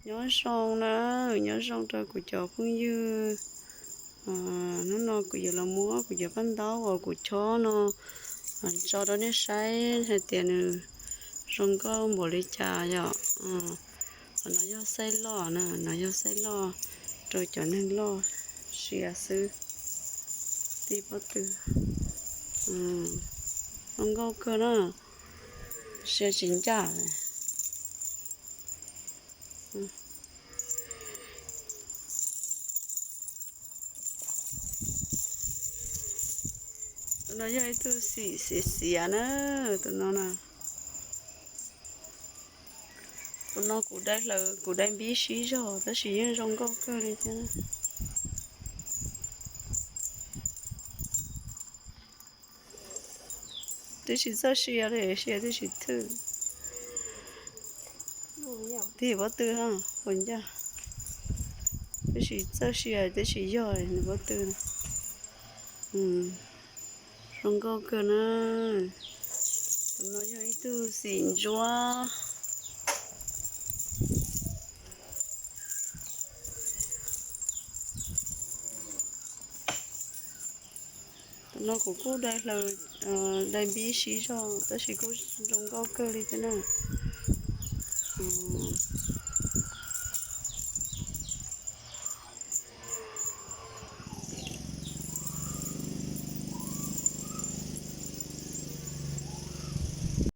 Nyob zoo na, nyob zoo rau kuv cov phooj ywg. Hnub no kuv yuav los muab kuv cov paj ntaub uas kuv chob no tso rau nej saib hais tias nws zoo nkauj npaum li cas yom. Qhov no yog xaij loj na, no yog xaij loj rau cov neeg loj sia xwb, tij pob tw. Zoo nkauj kawg na, sia tsis ncaj. Tus no yog ib tug xim xiav xiav na, tus no na. Tus no kuv dai hlaws kuv dai npib sib zog tab sis yeej zoo nkauj kawg li thiab. Twb tsis txawj sia li, sia twb tsis thwj. Tig pob tw, puas ncaj? Twb tsis txawj sia twb tsis yog nws pob tw. Zoo nkauj kawg na. Tus no yog ib tug xim ntsuab. Tus no kuv kuj dai hlaws, dai npib sib zog tab sis kuj zoo nkauj kawg li thiab na.